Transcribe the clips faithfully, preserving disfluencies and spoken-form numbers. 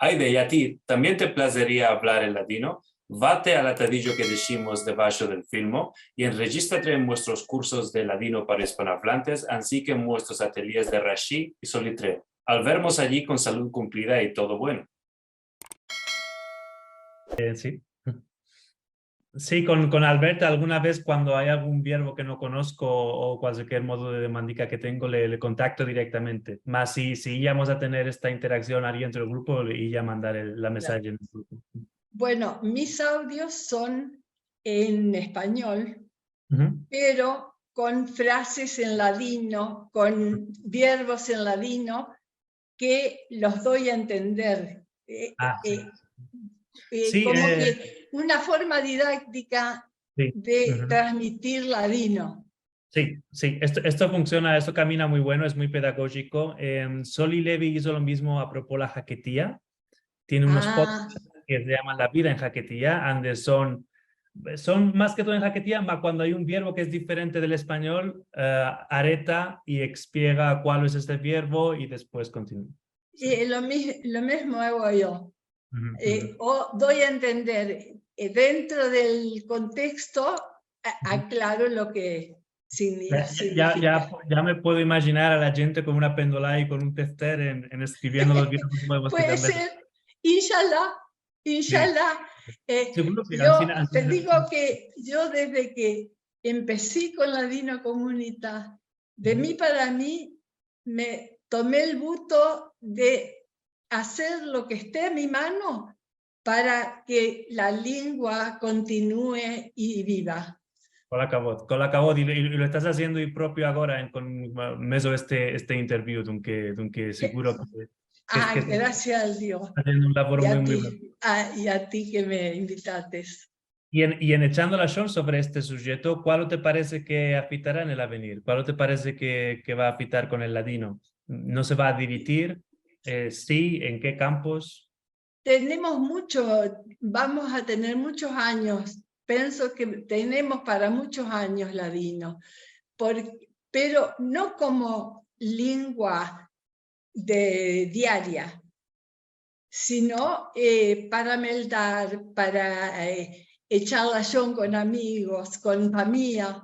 Ayde, i a ti tambien te plazeria avlar el ladino? Vate al atadijo ke deshimos debasho del filmo i enrejistrate en muestros kursos de ladino para ispanoavlantes, ansi ke en muestros atelyes de Rashi i Solitreo. Al vermos ayi kon salud kumplida i todo bueno. Eh, si. Si, kon, kon Albert, alguna vez kuando ay algun vierbo ke no konosko o kualkier modo de demandika ke tengo, le, le kontakto direktamente. Mas si, si ivamos a tener esta interaksion ayi entre el grupo, le iva a mandar el, la mesaje en el grupo. Bueno, mis audios son en espanyol, pero kon frazes en ladino, kon vierbos en ladino, ke los doi a entender. Eh, eh, komo ke una forma didaktika de transmitir ladino. Si, si, esto, esto funksiona, esto kamina muy bueno, es muy pedagojiko. Em, Soli Levi izo lo mizmo apropo la haketia. Tiene unos podkasts ke se yaman La vida en haketia, ande son, son mas ke todo en haketia, ma kuando ay un vierbo ke es diferente del espanyol, eh, areta i ekspliega kual es este vierbo i despues kontinua. Si. I lo mi-, lo mizmo ago yo. Eh, o doi a entender, eh, dentro del konteksto, a-, aklaro lo ke signi-, signifika. Ya, ya, ya, ya me puedo imajinar a la djente kon una pendola i kon un tefter en, en eskriviendo los vierbos nuevos ke... Puede ser. Inshallah, inshallah. Eh, yo te digo ke yo desde ke empesi kon Ladinokomunita, de mi para mi, me tome el buto de azer lo ke este a mi mano para ke la lengua kontinue i biva. Kol akavod, kol akavod, i, i, i lo estas aziendo i propio agora en, kon, mezo este, este interview, dunke, dunke siguro ke, ke, ke... Grasias al Dio. Estas aziendo un lavoro muy, muy bueno. I a ti ke me invitates. I en, i en echando lashon sovre este sujeto, kualo te parese ke afitara en el avenir? Kualo te parese ke, ke va a afitar kon el ladino? No se va a dividir? Eh, si, en ke kampos? Tenemos mucho, vamos a tener muchos años, penso ke tenemos para muchos años ladino, por-, pero no komo lengua de diaria, sino, eh, para meldar, para, eh, echar lashon kon amigos, kon famiya.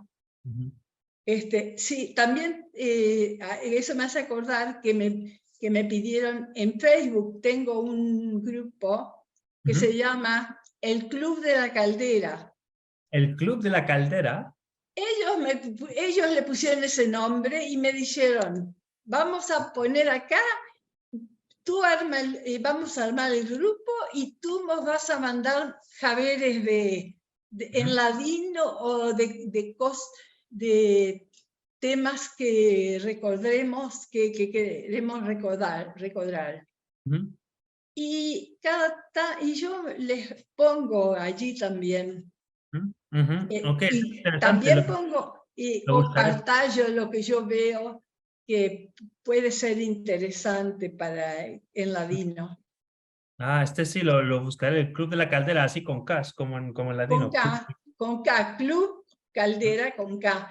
Este, si, tambien, eh, a-, eso me aze akordar ke me, ke me pidieron en Facebook, tengo un grupo ke se yama El Klub de la Kaldera. El Klub de la Kaldera. Eyos me pu-, eyos le pusieron ese nombre i me disheron, "Vamos a poner aka, tu arma el, eh, vamos a armar el grupo i tu mos vas a mandar haberes de, de, en ladino o de, de kos-, de temas ke rekordemos, ke, ke keremos rekordar, rekordar." I kada ta-, i yo les pongo ayi tambien. Eh, i tambien pongo, i komparto lo ke yo veo ke puede ser interesante para, en ladino. Ah, este si lo, lo buskare, el Klub de la Kaldera, ansi kon K, komo en, komo en ladino. Kon K, kon K, Klub Kaldera kon K.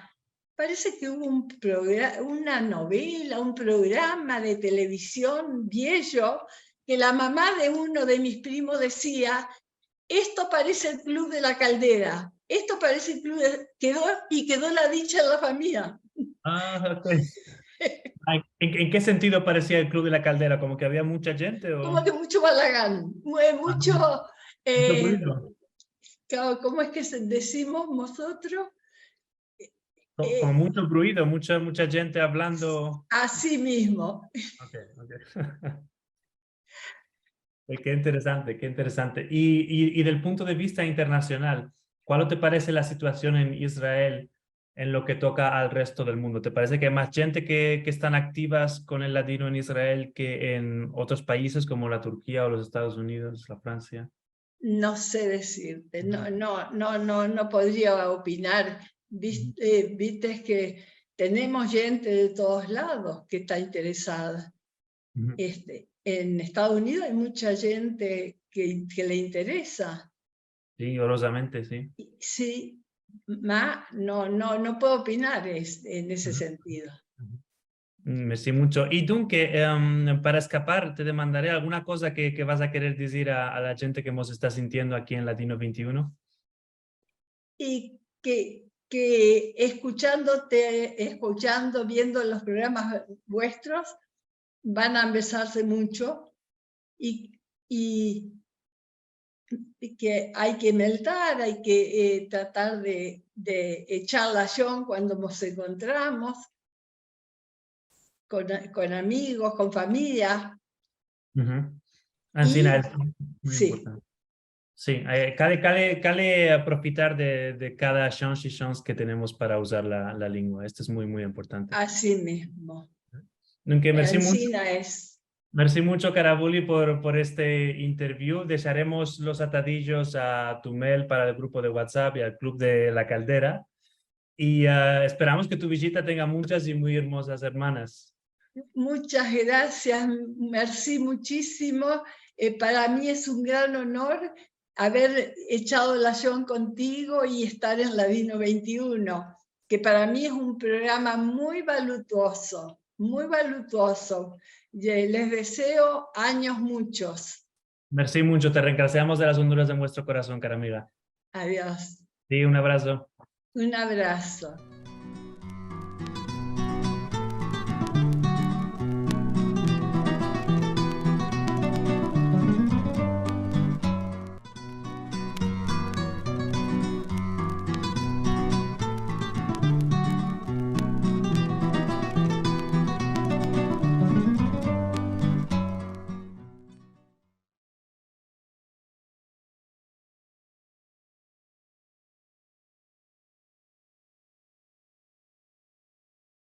Parese ke uvo un progra-, una novela, un programa de televizion viejo, ke la mama de uno de mis primos dizia, "Esto parese el Klub de la Kaldera, esto parese el Klub de", kedo, i kedo la dicha en la famiya. Ah, ok. Ay, en, en ke sentido paresia el Klub de la Kaldera? ¿Komo ke avia muncha djente o? Komo ke muncho balagan, mu-, eh, muncho, eh, mucho ruido. Klaro, komo es ke se, dizimos mozotros? Ko-, eh, kon muncho ruido, muncha, muncha djente avlando. Ansi mizmo. Ok, ok. Eh, ke interesante, ke interesante. I, i, i del punto de vista internasional, kualo te parese la situasion en Israel en lo ke toka al resto del mundo? Te parese ke ay mas djente ke, ke estan aktivas kon el ladino en Israel ke en otros paizes komo la Turkia o los Estados Unidos, la Fransia? No se dizirte, no, no, no, no, no podria opinar. Vis-, eh, viste ke tenemos djente de todos lados ke esta interesada. Este, en Estados Unidos hay mucha djente ke, ke le interesa. Si, orozamente, si. Si, ma no, no, no puedo opinar es, en ese sentido. Mersi muncho. I dunke, em, para eskapar, te demandare alguna koza ke, ke vas a kerer dizir a, a la djente ke mos esta sintiendo aki en Ladino vente i uno. I ke, ke eskuchando, eskuchando, viendo los programas vuestros, van a ambezarse muncho i, i, i ke ay ke meltar, ay ke, eh, tratar de, de echar lashon kuando mos enkontramos kon, kon amigos, kon famiya. Ansina es muy importante. Si, eh, kale, kale, kale aprofitar de, de kada shans i shans ke tenemos para uzar la, la lengua. Esto es muy, muy importante. Ansi mizmo. Dunke, mersi muncho. Ansina es. Mersi muncho, Karabuli, por, por este interview. Desharemos los atadijos a tu mail para el grupo de WhatsApp i al Klub de la Kaldera. I, ah, esperamos ke tu vijita tenga munchas i muy ermozas ermanas. Muchas gracias, mersi muchisimo. Eh, para mi es un gran onor aver echado lashon kontigo i estar en Ladino vente i uno, ke para mi es un programa muy valutuozo, muy valutuozo. I les deseo anyos munchos. Mersi muncho, te reengrasiamos de las onduras de muestro korason, kara amiga. Adios. Si, un abraso. Un abraso.